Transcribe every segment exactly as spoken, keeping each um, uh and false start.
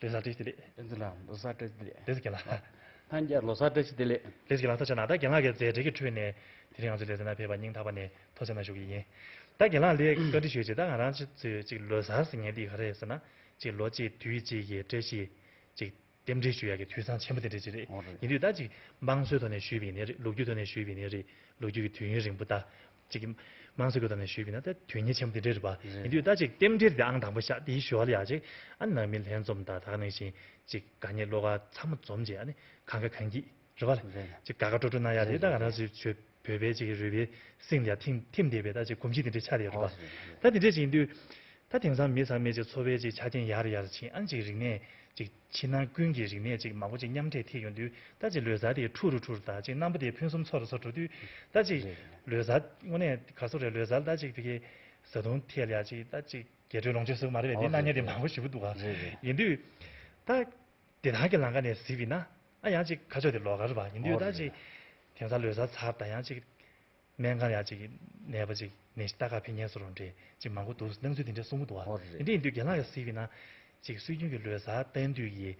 ལོ་གསར་བཀྲ་ཤིས་བདེ་ལེགས། བསྟན་འཛིན་ལགས་ལོ་གསར་བཀྲ་ཤིས་བདེ་ལེགས། ལགས་སོ་རྒན་ལགས། ཐང་རྒྱལ་ལོ་གསར་བཀྲ་ཤིས་བདེ་ལེགས། ལགས་སོ་རྒན་ལགས། ཐུགས་རྗེ་གནང་། ད་རྒན་ལགས་ཀྱི་མཛད་བྲེལ་གྱི་ཁྲོད་ནས་དེ་རིང་ང་ཚོ་ལེ་ཚན་ནང་ཕེབས་པར་སྙིང་ཐག་པ་ནས་ཐུགས་རྗེ་གནང་ཞུ་གི་ཡིན། ད་རྒན་ལགས་ལ་བཀའ་འདྲི་ཞུ་ཆེད། ད་ང་རང་ཚོས་ཅིག་ལོ་གསར་ཟེར་མཁན་འདི་ག་རེ་རེད་ཟེར་ན། ཅིག་ལོ་གཅིག་དུས་གཅིག་གི་བཀྲ་ཤིས་ཅིག་རྟེན་འབྲེལ་ཞུ་ཡག་གི་དུས་བཟང་ཆེན་པོ་དེ་འདྲ་ཅིག་རེད། ཨོ་རེད། ཡིན་དུས་ད་ཅིག་དམངས་སྲོལ་ཐོག་ནས་ཞུས་པ་ཡིན་ནའི་རེད། ལོ་རྒྱུས་ཐོག་ནས་ཞུས་པ་ཡིན་ནའི་རེད། ལོ་རྒྱུས་ཀྱི་དུས་ཡུན་རིང་པོ། ད་ཅིག་དམངས་སྲོལ་གྱི་ཐོག་ནས་ཞུས་པ་ཡིན་ན་ད་དོན་གཉེར་ཆེན་པོ་དེ་འདྲ་རེད་པ། རེད། ཡིན་དུས་ད་ཅིག་རྟེན་འབྲེལ་དེ་ཨང་དང་པོ་བཞག་དེའི་ཞུ་བ་ལ་ཡ་ཅིག་ཨ་ནང་མི་ལྷན་འཛོམས་དང་། ད་ག་ནང་བཞིན་ཅིག་དགའ་ཉེ་བློ་དགའ་ཚང་མ་འཛོམས་བྱས། ཨ་ནི་གང་དགའ་གང་སྐྱིད་རེད་པ། རེད། ཅིག་དགའ་དགའ་སྤྲོ་སྤྲོ་གནང་ཡག་དེ། རེད། ད་ང་རང་ཚོའི་བོད་པའི་ཅིག་རུས་པའི་གསེང་ལ་ཡ་ཐིམ་ཐིམ་བསྡད་པའི་ད་ཅིག་གོམས་གཤིས་དེ་འདྲ་ཆགས་བསྡད་ཡོད་རེད་པ། ཨོ་རེད། ད་དེ་འདྲ་ཅིག་ཡིན་དུས། ད་དེང་སང་མི་ཚང་མས་ཅིག་འཚོ་བའི་ཅིག་ཆ་རྐྱེན་ཡར་ཡར་ཕྱིན། ཨ་ནི་ཅིག་རིག་གནས་ཅིག་ཕྱི་ནང་ཀུན་གྱི་རིག་གནས་ཅིག་མང་པོ་ཅིག་མཉམ་འདྲེས་ཐེབས་ཡོང་དུས། ད་ཅིག་ལོ་གསར་དེ་འཁྲུག་རུ་འཁྲུག་རུ་དང་། ཅིག་རྣམ་པ་དེ་ཕུན་སུམ་ཚོགས་རུ་ཚོགས་འགྲོ་དུས། ད་ཅིག་རེད། ལོ་གསར་དངོས་གནས་ག་ཚོད་རེད། ལོ་གསར་ད་ཅིག་ཕ་གིའི་བཟའ་བཏུང་ཐད་ལ་ཡ་ཅིག་ད་ཅིག་རྒྱས་སྤྲོས་ལོངས་སྤྱོད་ཟེར་གྱི་མ་རེད་པས། དེ་ཨོ་གནང་མཁན་རེད། དེ་མང་པོ་ཞེ་པོ་འདུག་ག། རེད་རེད། ཡིན་དུས་ད། བདེ་ཐང་གི་ལམ་ཁ་ནས་གཟིགས་པ་ཡིན་ན། ཨ་ཡང་ཅིག་ཁ་ཕྱོགས་དེ་ལོགས་ཀ་རེད་པ། ཡིན་དུས་ཨོ་ད་རེད་ཅིག་རེད། དེང་སང་ལོ་གསར་ཚར་དང་ཡང་ཅིག་སྨན་ཁང་ཡང་ཅིག་ནད་པ་ཅིག་ནད་གཞི་ལྟ་ག་ཕེབས་མཁན་སུ་རུང་འདྲ་ཅིག་མང་པོ་འདུག་སྣང་ཚུལ་དེ་འདྲ་གསུང་གི་འདུག་པ། ཨོ་རེད། དེ་འདྲ་ཡིན་དུས་རྒན་ལགས་ཀྱིས་གཟིགས་པ་ཡིན་ན། ཅིག་སྲོལ་རྒྱུན་གྱི་ལོ་གསར་སྟབས་བསྟུན་གྱི་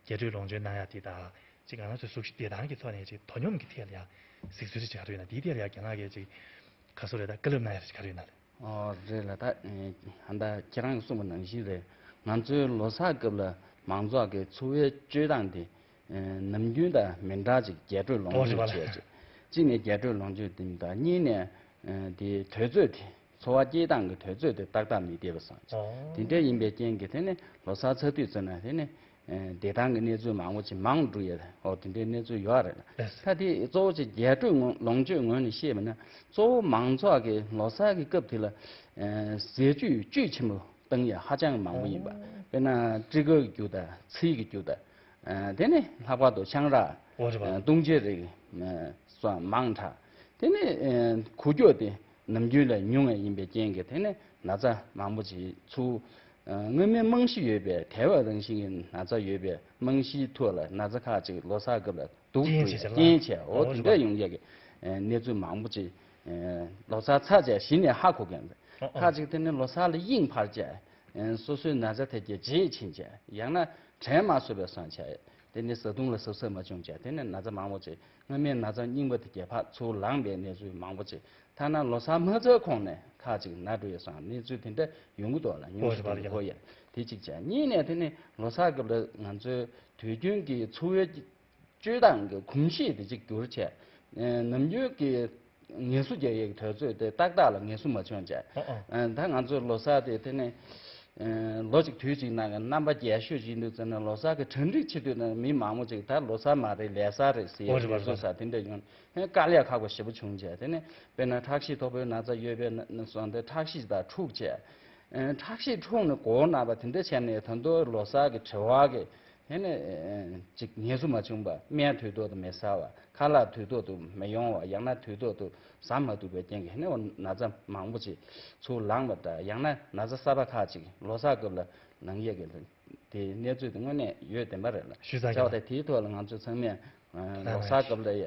རྒྱས་སྤྲོས་ལོངས་སྤྱོད་གནང་ཡག་དེ་དང་། ཅིག་ང་རང་ཚོའི་གཟུགས་གཞི་བདེ་ཐང་གི་ཐོག་ནས་ཅིག་དོ་སྙོམས་ཀྱི་ཐད་ལ་ཡ་གཟིགས་ཚུལ་ཅིག་ག་རེ་ཡོད་ན། དེའི་ཐད་ལ་ཡ་རྒན་ལགས་ཀྱིས་ཅིག་ག་ཚོད་རེད། ད་བཀའ་སློབ་གནང་ཡག་ཅིག་ག་རེ་ཡོད་ན་ལགས། ཨོ་རེད་ལགས། ད་ཨ་ད་ཁྱེད་རང་གིས་གསུངས་པ་ནང་བཞིན་རེད། ང་ཚོའི་ལོ་གསར་སྐབས་ལ་མང་ཚོགས་ཀྱི་འཚོ་བའི་སྤྱོད་སྟངས་དེ་ཨ་ནམ་རྒྱུན་དང་མི་འདྲ་ཅིག་རྒྱས་སྤྲོས་ལོངས་སྤྱོད་བྱས་ཅིག། གཅིག་ནས་རྒྱས་སྤྲོས་ལོངས་སྤྱོད་དེ་དང་། གཉིས་ནས་ཨ་དེ་དུས་ཚོད་དེ་འཚོ་བ་སྐྱེལ་སྟངས་ཀྱི་དུས་ཚོད་དེ་ཏག་ཏག་མི་བདེ་བ་སོང་ཅིག། ཨོ། དེ་འདྲ་ཡིན་པའི་རྐྱེན་གྱིས་དེ་ནས་ལོ་གསར་ཚར་དུས་ཙམ་ན་དེ་ནས་ཨ་བདེ་ཐང་གི་གནས་ཚུལ་མང་པོ་ཅིག་མང་འགྲོ་ཡ། ཨོ་དེ་འདྲའི་གནས་ཚུལ་ཡོད་རེད། ལགས་སོ། ད་དེ་གཙོ་བོ་ཅིག་རྒྱས་སྤྲོས་ངོ་ལོངས་སྤྱོད་ངོས་ནས་བཤད་པ་ན། གཙོ་བོ་མང་ཚོགས་ཀྱི་ལོ་གསར་གྱི་སྐབས་དེ་ལ་ཨ་ཟས་བཅུད་བཅུད་ཆེན་པོ་བཏང་ཡ་ཧ་ཅང་མང་པོ་ཡིན་པ། ཨོ། དཔེར་ན་སྤྲི་དཀར་གྱི་རྒྱུ་དང་ཚིལ་གྱི་རྒྱུ་དང་། ཨ་དེ་ནས་ལྷག་པར་དུ་ཆང་རག་ཨོ་རེད་པ། ཨ་བཏུང་བྱའི་རིགས་ཨ་སོགས་མང་དྲགས། དེ་ནས་ཨ་འགུལ་སྐྱོད་དེ་ནམ་རྒྱུན་ལས་ཉུང་བ་ཡིན་པའི་རྐྱེན་གྱིས་དེ་ནས་ན་ཚ་མང་པོ་ཅིག་ཚུར། ཨ་སྔོན་མའི་རྨང་གཞི་ཡོད་པའི་དལ་བའི་རང་བཞིན་གྱི་ན་ཚ་ཡོད་པའི་རྨང་གཞིའི་ཐོག་ལ་ན་ཚ་ཁག་ཅིག་ལོ་གསར་སྐབས་ལ་སྡུག་རྐྱེན་ཆེ་ཆེ་ལ། རྐྱེན་ཆེ། ཨོ་ཨོ་དེ་རེད་པ། འདྲ་ཡོང་ཡས་ཀྱི་ཨ་གནས་ཚུལ་མང་པོ་ཅིག་ཨ་ལོ་གསར་ཚར་རྗེས་གཞི་ནས་ཧ་གོ་མཁན་རེད། ཨོ་ཨོ། ཁག་ཅིག་དེ་ནི་ལོ་གསར་ལ་དབྱིངས་འཕར་བྱས། ཨ་སོ་སོའི་ན་ཚ་དེ་གྱད་བརྗེད་ཕྱིན་བྱས། ཡང་ན་དྲན་མ་སོས་པའི་བཟོ་འདྲ་བྱས། དེ་ནི་བཟའ་བཏུང་ལ་གཟབ་གཟབ་མ་བྱུང་བྱས། དེ་ནི་ན་ཚ་མང་པོ་ཅིག། སྔོན་མའི་ན་ཚ་རྙིང་པ་དེ་གྱད་ཕར་ཚུར་ལངས་པའི་གནས་ཚུལ་མང་པོ་ཅིག། ཐ་ན་ལོ་གསར་མ་ཚར་གོང་ནས་ཁག་ཅིག་ན་འགྲོ་ཡ་སོང་། གནས་ཚུལ་དེ་འདྲ་ཡོང་གི་འདུག་ལ། ཉུང་ཤོས་དེ་འདྲ་གོ་ཡ། དེ་གཅིག་བྱས། གཉིས་ནས་དེ་ནི་ལོ་གསར་སྐབས་ལ་ང་ཚོའི་དུས་རྒྱུན་གྱི་འཚོ་བའི་སྤྱོད་སྟངས་ཀྱི་གོམས་གཤིས་དེ་གཅིག་འགྱུར་བྱས། ཨ་ནམ་རྒྱུན་གྱི་ངལ་གསོ་རྒྱག་ཡས་ཀྱི་དུས་ཚོད་དེ་ཏག་ཏག་ལ་ངལ་གསོ་མ་བྱུང་བྱས། ཨ་ཨ། ཨ་ད་ང་ཚོའི་ལོ་གསར་དེ་དེ་ནི་ཨ་ལོ་གཅིག་དུས་གཅིག་ནང་གི་རྣམ་པ་རྒྱས་ཤོས་ཅིག་ཡིན་དུས་ཙམ་ན། ལོ་གསར་གྱི་གྲ་སྒྲིག་བྱེད་དུས་ན་མི་མང་པོ་ཅིག་ད་ལོ་གསར་མ་རེད། ལས་གསར་རེད་ཟེར་ཡས་ཨོ་རེད་པ། ངལ་གསོ་རེད་པ། ས་དེ་འདྲ་ཡོང་། ཨ་དཀའ་ལས་ཁག་པོ་ཞེ་པོ་བྱུང་བྱས། དེ་ནས་དཔེར་ན་ཁྲག་ཤེད་མཐོ་པོའི་ན་ཚ་ཡོད་པའི་ན་སོང་སྟེ་ཁྲག་ཤེད་དང་འཁྲུག་བྱས། ཨ་ཁྲག་ཤེད་འཁྲུག་ནས་མགོ་བོ་ན་བ་དེ་འདྲ་བྱས་ནས། ད་དུང་ལོ་གསར་གྱི་བྲེལ་བ་གིས་དེ་ནས་ཨ་ཅིག་ངལ་གསོ་མ་བྱུང་བ། སྨན་དུས་ཐོག་ཏུ་མི་ཟ་བ། ཁ་ལག་དུས་ཐོག་ཏུ་མི་ཡོང་བ། ཡང་ན་དུས་ཐོག་ཏུ་ཟ་མ་ཐུབ་པའི་རྐྱེན་གྱིས་ནི་ན་ཚ་མང་པོ་ཅིག་ཚུར་ལངས་པ་འདྲ། ཡང་ན་ན་ཚ་གསར་པ་ཁག་ཅིག་ལོ་གསར་སྐབས་ལ་ལངས་ཡས་ཀྱི་དེ་གནས་ཚུལ་དེ་དངོས་གནས་ཡོད་བདེན་པ་རེད་ལ། ཞུས་ཙང་བྱས་པ་ཡིན། དེའི་ཐོག་ལ་ང་ཚོ་ཚང་མས་ཨ་ལོ་གསར་སྐབས་ལ་ཡ་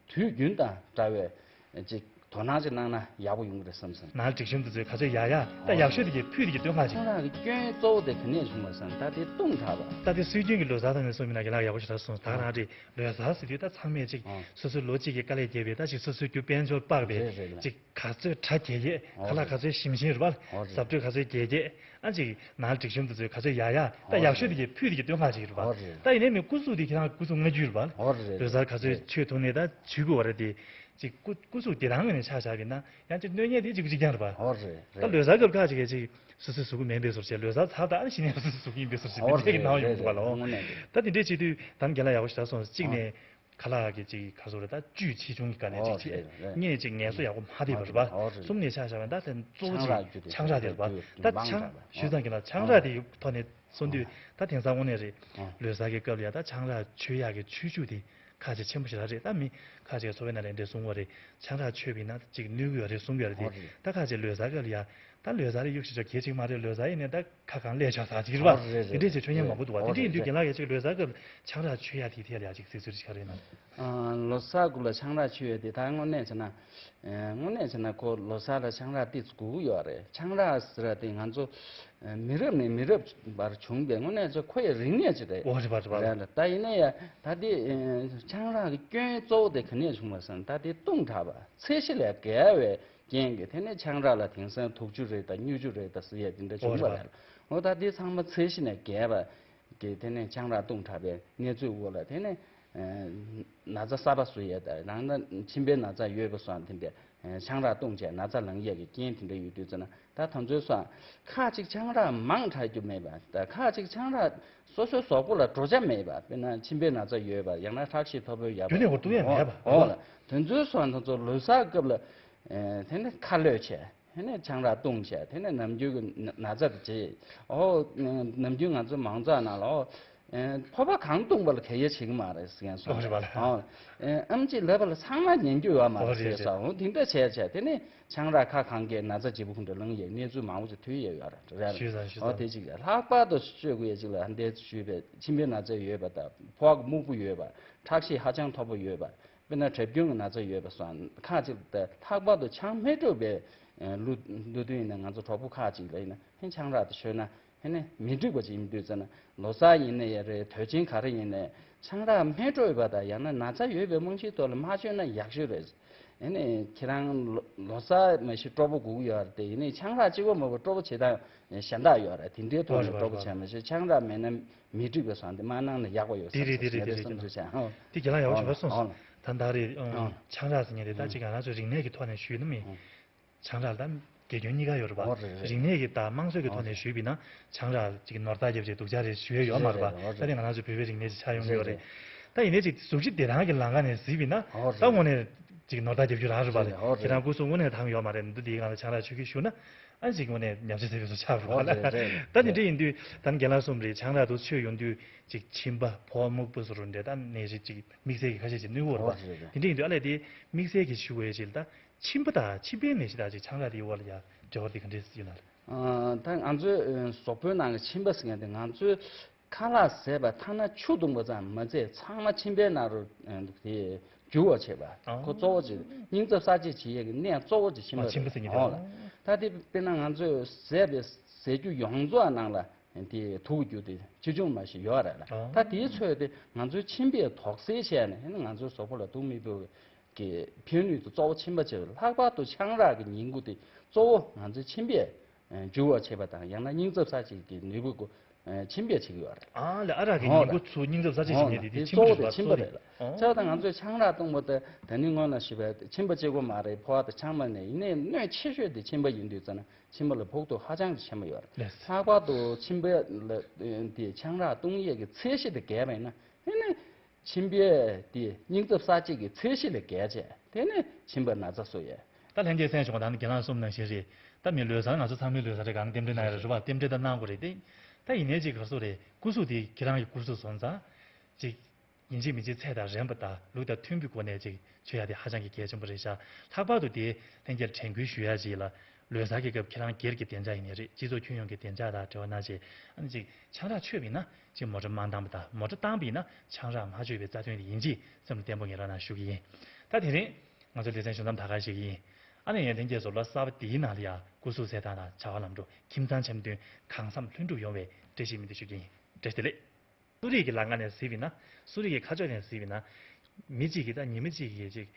དུས་རྒྱུན་དང་འདྲ་བའི་ཅིག་དོ་སྣང་ཅིག་གནང་ན་ཡག་པོ་ཡོང་གི་རེད་བསམ་སོང་། ནང་སྒྲིག་གཤོམ་དེ་ཚོས་ག་ཚོད་ཡག་ཡག་ད་ཡག་ཤོས་དེ་གྱད་ཕུད་དེ་གྱད་སྟོན་ཁ་ཅིག། ཁོང་རང་གི་སྐྱོན་གཙོ་བོ་དེ་ག་ནས་བྱུང་བ་བསམ། ད་དེ་བཏུང་དྲགས་པ། ད་དེ་སྲོལ་རྒྱུན་གྱི་ལོ་གསར་ཐོག་ནས་གསུངས་པ་ཡིན་ན་རྒན་ལགས་ཡག་པོ་ཞེ་དྲག་གསུངས། ད་ག་ཨ་རང་རེད། ལོ་གསར་ཟེར་དུས་ད་ཚང་མས་ཅིག་ཨ་སོ་སོའི་ལོ་གཅིག་གི་དཀའ་ལས་བརྒྱབ་པའི། ད་ཅིག་སོ་སོའི་རྒྱུ་དཔལ་འབྱོར་སྤར་བའི་རེད་རེད་ལགས། ཅིག་ག་ཚོད་གྲ་རྒྱས་རྒྱས། ཨོ་ཁ་ལག་རེད། ག་ཚོད་ཞིམ་ཞིམ་རེད་པ། ཨོ་རེད། ཟ་འཕྲུག་ག་ཚོད་རྒྱས་རྒྱས། ཨ་ཅིག་ནང་སྒྲིག་གཤོམ་དེ་ཚོས་ག་ཚོད་ཡག་ཡག་ད་ཨོ་ཡག་ཤོས་དེ་གྱད་ཕུད་དེ་གྱད་སྟོན་ཁ་ཅིག་རེད་པ། ཨོ་རེད། ད་ཡིན་ནའི་མི་སྐུ་གཟུགས་དེ་ཁྱེད་རང་སྐུ་གཟུགས་ལྔ་རྒྱུ་རེད་པ། ཨོ་རེད། ལོ་གསར་ག་ཚོད་རེད། མཆོད་ཐུབ་ནའི་ད་མཆོད་དགོས་པ་རེད་དེ། ཅིག་སྐུ་སྐུ་གཟུགས་བདེ་ཐང་ངོས་ནས་ཆ་བཞག་པ་ཡིན་ན་ཡང་ཅིག་གནོད་ཉེན་དེ་ཅིག་གཅིག་རྐྱང་རེད་པ། ཨོ་རེད་ད་རེད། ལོ་གསར་སྐབས་ཁ་ཅིག་གིས་ཅིག་སོ་སོའི་གཟུགས་པོ་མེད་པའི་བཟོ་བྱས། ལོ་གསར་ཚར་དང་ཨ་ནི་ཤི་ནས་སོ་སོའི་གཟུགས་པོ་ཡིན་པའི་བཟོ་བྱས་ཨོ་དེ་འདྲ་གི་རེད་སྣང་ཡོང་རེད་གི་པ་རེད། ལོ། དངོས་གནས་རེད། ད་དེ་འདྲས་བྱེད་དུས་ད་རྒན་ལགས་ཡག་པོ་ཞེ་དྲག་གསུངས་སོང་། གཅིག་ཨ་ནས་ཁ་ལག་གི་ཅིག་ག་ཚོད་རེད། ད་བཅུད་ཆེ་ཆུང་གི་སྒང་ནས་ཨོ་ཅིག་བྱས། རེད་རེད། གཉིས་ནས་ཅིག་ངལ་གསོ་ཡག་པོ་མ་ཐེབས་པ་རེད་པ། ཨོ་རེད། གསུམ་ནས་ཆ་བཞག་པ་ཡིན་ན་ད་དེ་གཙོ་བོ་ཆང་རག་ཅིག་བརྒྱུད་དེ་ཆང་རག་དེ་རེད་པ། ད་ཆང་ཞུས་ཙང་གི་ལ་ཆང་རག་དེ་ཐོག་ནས་གསུངས་དུས་ད་དེང་སང་དངོས་གནས་རེད། ཨོ་ལོ་གསར་གྱི་སྐབས་ལ་ཡ་ད་ཆང་རག་མཆོད་ཡག་གི་མཆོད་ཆུ་དེ་ཁག་ཆེ་ཆེན་པོ་ཞིག་རེད། ད་མི་ཁ་ཅིག་ཚོ་བའི་ནང་ལས་འདྲེ་གསུང་བ་རེད། ཆང་རག་མཆོད་པ་ཡིན་ན་ཅིག་གནོད་ཀྱི་ཡོད་རེད་གསུང་གི་ཡོད་རེད་དེ། ཨོ་རེད། ད་ཁ་ཅིག་ལོ་གསར་སྐབས་ལ་ཡ་ད་ལོ་གསར་རེད་གཡུག་ཞིག་ཆོག་གལ་ཆེ་མ་རེད། ལོ་གསར་ཡིན་ནའི་ད་ཁ་གང་ལས་ཆོག་ཟ་ཅིག་རེད་པ། ཨོ་རེད་རེད། དེ་འདྲས་ཅིག་ཆོས་ཉན་མང་པོ་འདུག་པ། དེ་འདྲས་ཡིན་དུས་རྒན་ལགས་ཀྱིས་ཅིག་ལོ་གསར་སྐབས་ལ་ཆང་རག་མཆོད་ཡག་དེའི་ཐད་ལ་ཡ་ཅིག་གཟིགས་ཚུལ་ཅིག་ག་རེ་ཡིན་ན། ཨ། ལོ་གསར་སྐབས་ལ་ཆང་རག་མཆོད་ཡག་དེ་ད་དངོས་གནས་བྱས་ན། ཨ། དངོས་གནས་བྱས་ན་ཁོ་ལོ་གསར་ལ་ཆང་རག་ཏོག་ཙམ་དགོས་ཀྱི་ཡོད་རེད། ཆང་རག་ཟེར་བ་དེ་ང་ཚོ་ཨ། མི་རབས་ནས་མི་རབས་བར་བྱུང་བའི་དངོས་གནས་ཚོ་ཁོ་ཡི་རིག་གནས་ཅིག་རེད། ཨོ་རེད་པ་རེད་པ། རེད་ལ། ད་ཡིན་ན་ཡང་ད་དེ་ཨ། ཆང་རག་གི་སྐྱོན་གཙོ་བོ་དེ་ག་ནས་བྱུང་བ་ཟེར་ན་ད་དེ་བཏུང་དྲགས་པ། ཚད་གཞི་ལས་བརྒལ་བའི་རྐྱེན་གྱིས་དེ་ནས་ཆང་རག་ལ་དེང་སང་དུག་ཆུ་རེད་དང་སྨྱུག་ཆུ་རེད་དང་ཟེར་ཡ་དེ་འདྲ་བྱུང་བ་རེད། འོ་ད་དེ་ཚང་མ་ཚད་གཞི་ནས་བརྒལ་བ་གི་དེ་ནས་ཆང་རག་བཏུང་དྲགས་པའི་གནས་ཚུལ་འོག་ལ་དེ་ནས་ཨ། ན་ཚ་གསར་པ་བཟོ་ཡས་དང་རང་ན་མཆིན་པའི་ན་ཚ་ཡོད་པ་སོགས་དེ་འདྲ་ཨ། ཆང་རག་བཏུང་བྱས་ན་ཚ་ལངས་ཡས་ཀྱི་རྐྱེན་དེ་འདྲ་ཡོད་དུས་ཙམ་ན་ད་ད་ཚོའི་སོགས་ཁ་ཅིག་ཆང་རག་མང་དྲགས་རྒྱུ་མེད་པ། ད་ཁ་ཅིག་ཆང་རག་སོ་སོའི་གཟུགས་པོ་ལ་འགྲོ་ཆ་མེད་པ། དཔེར་ན་མཆིན་པའི་ན་ཚ་ཡོད་པ། ཡང་ན་ཁྲག་ཤེད་མཐོ་པོ་ཡོད་པ། རྒྱུན་ནས་འོ་བཏུང་ཡས་མེད་པ། འོ་ལ་དེ་ཚོའི་སོགས་ང་ཚོ་ལོ་གསར་སྐབས་ལ་ཨེ། དེ་ནས་ཁ་ལོད་བྱས། དེ་ནས་ཆང་རག་བཏུང་བྱས། དེ་ནས་ནམ་རྒྱུན་གྱི་ན་ན་ཚ་དེ་བྱས། ཨོ། ནམ་རྒྱུན་ང་ཚོ་མང་ཚོགས་ནང་ལ་ཨོ། ཨེ། ཕོར་པ་གང་བཏུང་བ་ལ་ག་ཡེ་བྱེད་ཀྱི་མ་རེད་ཟེར་མཁན་སོགས། ཨོ་རེད་པ་ལགས། ཨོ། ཨེ། ཨེམ་ཆི་ལབ་པ་ལ་ཚང་མ་ཉན་རྒྱུ་ཡོད་མ་རེད་ཟེར་སོགས། འོ་དེ་འདྲ་བྱས་བྱས་དེ་ནས་ཆང་རག་ཁ་གང་གས་ན་ཚ་ལྗིད་པོ་ཁུ་འདྲ་ལངས་ཡས་གནས་ཚུལ་མང་པོ་ཞིག་ཐོན་ཡས་ཡོད་རེད། ཞུས་ཙང་ཞུས་ཨོ་ཙང་། དེ་གཅིག་རེད། ལྷག་པར་དུ་ཤོད་དགོས་ཡས་གཅིག་ལ་འདས་ཞུས་པའི་མཆིན་པའི་ན་ཚ་ཡོད་པ་དང་ཕོ་བ་སྨུག་པོ་ཡོད་པ། ཁྲག་ཤེད་ཧ་ཅང་མཐོ་པོ་ཡོད་པ། དཔེར་ན་གྲེབ་སྐྱོན་གྱི་ན་ཚ་ཡོད་པ་སོགས་ཁག་ཅིག་ལ་ད་ལྷག་པར་དུ་ཆང་མི་དྲོས་པའི་ལུ་ལུ་དུས་ཡིན་ན་ང་ཚོ་གྲོགས་པོ་ཁག་ཅིག་ལ་ཡིན་ན་ཧེ་ཆང་རག་དེ་མཆོད་ན་ཧེ་ནས་མི་འགྲིག་པ་ཅིག་ཡིན་དུས་ཙམ་ན་ལོ་གསར་ཡིན་ན་ཡང་རེད། དུས་ཆེན་ག་རེ་ཡིན་ནའི་ཆང་རག་མི་དྲོས་པ་དང་ཡང་ན་ན་ཚ་ཡོད་པའི་རྨང་གཞིའི་ཐོག་ལ་མ་མཆོད་ན་ཡག་ཤོས་རེད། ཨེ་ནས་ཁྱེད་རང་ལོ་ལོ་གསར་མ་གཞི་སྤྲོ་པོ་དགོས་ཀྱི་ཡོད་རེད་དེ། ཡིན་ནའི་ཆང་རག་གཅིག་པོ་མ་གཏོགས་སྤྲོ་པོ་བྱེད་སྟངས་གཞན་དག་ཡོད་རེད། དེ་འདྲའི་ཐོག་ནས་སྤྲོ་པོ་བྱས་མ་གཞི་ཆང་རག་མེད་ན་མི་འགྲིག་པའི་བཟང་དེ་མ་གནང་ན་ཡག་པ་ཡོད་དེ་རེད་དེ་རེད་དེ་རེད། བསམ་ཚུལ་བྱས། ཨོ། དེ་རྒན་ལགས་ཡག་པོ་ཞེ་པོ་གསུངས་སོང་། ཨོ། ད་ད་རེད། ཨོ། ཆང་རག་ཟེར་མཁན་དེ་ད་ཅིག་ང་རང་ཚོའི་རིག་གནས་ཀྱི་ཐོག་ནས་ཞུས་ན་མི། ཨོ། ཆང་རག་ལ་དགེ་སྐྱོན་གཉིས་ཀ་ཡོད་རེད་པ། ཨོ་རེད་རེད། རིག་གནས་ཀྱི་དང་དམངས་སྲོལ་གྱི་ཐོག་ནས་ཞུས་པ་ཡིན་ན་ཆང་རག་ཅིག་ནོར་རྟགས་རྒྱབ་བྱས་སྡུག་ཅག་རེད་ཞུ་ཡས་ཡོད་མ་རེད་པ། ཨོ་ད་རེད། དེ་ང་རང་ཚོའི་བོད་པའི་རིག་གནས་ཅིག་ཆགས་ཡོང་གི་ཡོད་རེད། རེད་རེད། ད་ཡིན་ནའི་ཅིག་གཟུགས་གཞི་བདེ་ཐང་གི་ལམ་ཁ་ནས་གཟིགས་པ་ཡིན་ན་ཨོ་ད་རེད། དངོས་གནས་ཅིག་ནོར་རྟགས་རྒྱབ་རྒྱུ་རང་རེད་པ། རེད་རེད། ཨོ་ཁྱེད་རང་རེད། སྐུ་གཟུགས་དངོས་གནས་ཐང་ཡོད་མ་རེད། འདི་འདིའི་སྒང་ལ་ཆང་རག་མཆོད་ཀྱི་བཞུགས་ན་ཨ་ཅིག་དངོས་གནས་ཉམས་ཆག་ཚ་བའི་བཟོ་ཆགས་རེད་པ། ཨོ་རེད་རེད། ད་འདི་འདྲ་ཡིན་དུས་ད་རྒན་ལགས་གསུངས་པ་རེད། ཆང་རག་དེ་མཆོད་ཡོང་དུས་ཅིག་མཆིན་པ་ཕོ་བ་སྨུག་པོ་བཟོ་འདྲ་ད་ནད་རིགས་ཅིག་དམིགས་བསལ་གྱི་ཁ་ཤས་ཅིག་གནོད་ཀྱི་ཡོད་རེད་པ། ཨོ་རེད་རེད། དེ་འདྲ་ཡིན་དུས་ཨ་ལས་དེ་དམིགས་བསལ་གྱི་ཞུ་དགོས་ཡས་ཅིག་ལ་ད། མཆིན་པ་དང་མཆིན་པའི་ནད་གཞི་དང་ཅིག་ཆང་རག་དེའི་དབར་ལ་ཡང་འབྲེལ་བ་དེ་ག་འདྲས་ཡོད་ན། ཨ། ད་ང་ཚོའི་ཨ་གཟུགས་པོའི་ནང་གི་མཆིན་པ་ཟེར་མཁན་དེ་ང་ཚོའི་ཁ་ལག་བཟས་པ་ཐ་ན་ཆུ་བཏུང་བ་ཙམ་མ་ཚད་ཚང་མ་མཆིན་པའི་ནང་རུ་ཨ་དེ་རྒྱུ་བ་བྱེད་པ། ཨ། ཁོ་གཙོ་བོ་ཅིག་སྙིང་རྩ་གསར་བརྗེ་བྱེད་ཡས་ཀྱི་གནས་གཙོ་བོ་ཅིག་མཆིན་པ་ཨ་མཆིན་པ་ཟེར་མཁན་དེ། ཨོ་ལ། ད་དེ་དཔེར་ན་ང་ཚོས་བཟས་པའི་ཟས་རྒྱུ་ཡོངས་རྫོགས་ནང་ལ་དེ་དུག་རྒྱུ་དེ་ཆེ་ཆུང་མ་ཞིག་ཡོད་རེད་ལ། ཨ། ད་དེའི་ཚོད་དེ་ང་ཚོའི་མཆིན་པས་དོགས་སེལ་བྱས་ནས་ང་ཚོའི་གཟུགས་པོ་ལ་དུག་མི་འབུ་གི་ཕན་ནུས་དེ་གཙོ་བོ་མཆིན་པ་བྱེད་པ། ལྷག་པར་དུ་ཆང་རག་གི་ཉིང་ཁུ་དེ་གཙོ་བོ་ང་ཚོའི་མཆིན་པས་འཇུ་བར་བྱེད་པ་དང་ཡང་ན་སྙིང་རྩ་གསར་བརྗེ་གི་ནུས་པ་གོ་མཆིན་པས་བྱེད་ཀྱི་ཡོད་རེད། ཨ་ལས། ཨ་རག་གི་ཨོ་ཉིང་ཁུ་ཚུར་སྙིང་རྩ་གསར་བརྗེ་བྱེད་མཁན་དེ་དེ་མཆིན་པ་རེད་པ། གཙོ་བོ་དེ་མཆིན་པ་རེད་ལ། ཨོ། བྱས་ཙང་ང་ཚོས་ཆང་རག་བཏུང་བ་དེ་ད་ནི་སྔོན་ལ་ཞུས་པའི་མཆིན་པ་གཅིག་པོ་མ་རེད། ཕོ་བ་དང་ཆང་མ་ནས་ཡིན་ནའི་གནོད་ཆེ་ཤོས་དེ་མཆིན་པ་ཡིན་དུས་ཙང་ན་མཆིན་པ་ལ་ཕོག་ཐུག་ཧ་ཅང་གི་ཆེན་པོ་ཡོད་རེད། ལགས། ལྷག་པར་དུ་མཆིན་པ་ལ་དེ་ཆང་རག་བཏུང་ཡས་ཀྱི་ཚད་གཞི་དེ་བརྒལ་བ་ཡིན་ན་ཨེ་ནི། མཆིན་པས་དེ་སྙིང་རྩ་གསར་བརྗེ་གི་ཚད་གཞི་ལས་བརྒལ་བྱས་དེ་ནས་མཆིན་པ་ན་ཚ་བཟོ་ཡས། ད་ལྷན་རྒྱས་གསན་བྱུང་བ་དང་རྒན་ལགས་གསུངས་ནང་བཞིན་རེད། ད་མི་ལོ་གསར་ང་ཚོ་ཚང་མའི་ལོ་གསར་རེད། གང་རྟེན་འབྲེལ་གནང་ཡ་རེད་རེད་པ། རྟེན་འབྲེལ་ད་གནང་དགོས་རེད་དེ། ད་ཡིན་ནའི་ཅིག་ག་རེ་ཟེར་དགོས་རེད། སྐུ་གཟུགས་དེ་ཁྱེད་རང་གི་སྐུ་གཟུགས་སོང་ཙང་ཅིག་ཡིན་གཅིག་མིན་གཅིག་ཚད་དང་རན་པ་དང་ལུགས་དང་མཐུན་པའི་སྒོ་ནས་ཅིག་མཆོད་ཡ་དེ་ཧ་ཅང་གི་གལ་ཆེན་པོ་རེད་ཤག་ལྷག་པར་དུ་དེ་ལྷན་རྒྱས་ལ་དྲན་སྐུལ་ཞུ་ཡ་ཅིག་ལ། ལོ་གསར་གྱི་སྐབས་ཁྱེད་རང་སྒེར་གྱི་བདེ་འཇགས་ཡིན་ནའི་རེད། སྤྱི་ཚོགས་ཁྱོན་ཡོངས་ཀྱི་བདེ་འཇགས་དང་འབྲེལ་བ་གནང་ཆེད་ཨ་ནི་ཅིག་ཆང་རག་མཆོད་པ་ཡིན་ན་ཅིག་མོ་ཊ་མ་བཏང་པ་དང་མོ་ཊ་བཏང་པ་ཡིན་ན་ཆང་རག་མ་མཆོད་པའི་རྩ་དོན་དེ་ཡིན་གཅིག་བསམ་བློ་བརྟན་པོ་ངེད་རང་ནང་ཞུ་གི་ཡིན། ད་དེ་རིང་ང་ཚོ་ལེ་ཚན་ཞུ་མཚམས་ད་ག་ཞིག་ཡིན། ཨ་ནི་ཡང་ལྷན་རྒྱས་ཚོ་ལོ་གསར་པ་འདིའི་ནང་ལ་ཡང་སྐུ་གཟུགས་གསལ་ཐང་དང་བྱ་བ་ལམ་འགྲོ་ཁྱིམ་ཚང་འཆམ་མཐུན་གང་བསམ་ལྷུན་གྲུབ་ཡོང་བའི་བཀྲ་ཤིས་སྨོན་འདུན་ཞུ་གི་ཡིན། བཀྲ་ཤིས་བདེ་ལེགས། གསོ་རིག་གི་ལམ་ཁ་ནས་གཟིགས་པ་ཡིན་ན། གསོ་རིག་གི་ཁ་ཕྱོགས་ནས་གཟིགས་པ་ཡིན་ན། མི་གཅིག་གིས་ད་ཉི་མ་གཅིག་གི་ཅིག་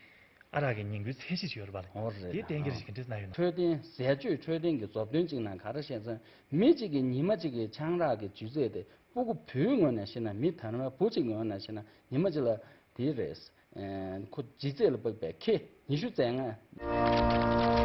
ཨ་རག་གི་ཉིང་ཁུའི་ཚད་གཞི་ཅིག་ཡོད་རེད་པ་ལགས། ཨོ་རེད། དེའི་རྟེན་འབྲེལ་ཨ་ཞིག་ག་འདྲས་ན་ཡོད་ན། འཕྲོད་བསྟེན་ཟས་སྤྱོད་འཕྲོད་བསྟེན་གྱི་མཛུབ་སྟོན་གཅིག་ནང་ག་རེ་བཤད་ཚེ་མི་གཅིག་གིས་ཉི་མ་གཅིག་གི་ཆང་རག་གི་ལྗིད་ཚད་དེ་སྤུ་གུ་བུའི་ངོས་ནས་བཤད་ན་མི་དར་མ་བུ་གཅིག་ངོས་ནས་བཤད་ན་ཉི་མ་གཅིག་ལ་དེ་རེད། ཨ་ཁོ་ལྗིད་ཚད་ལ་དཔག་པའི་ཁེ་ཉི་ཤུ་རྩ་ལྔ།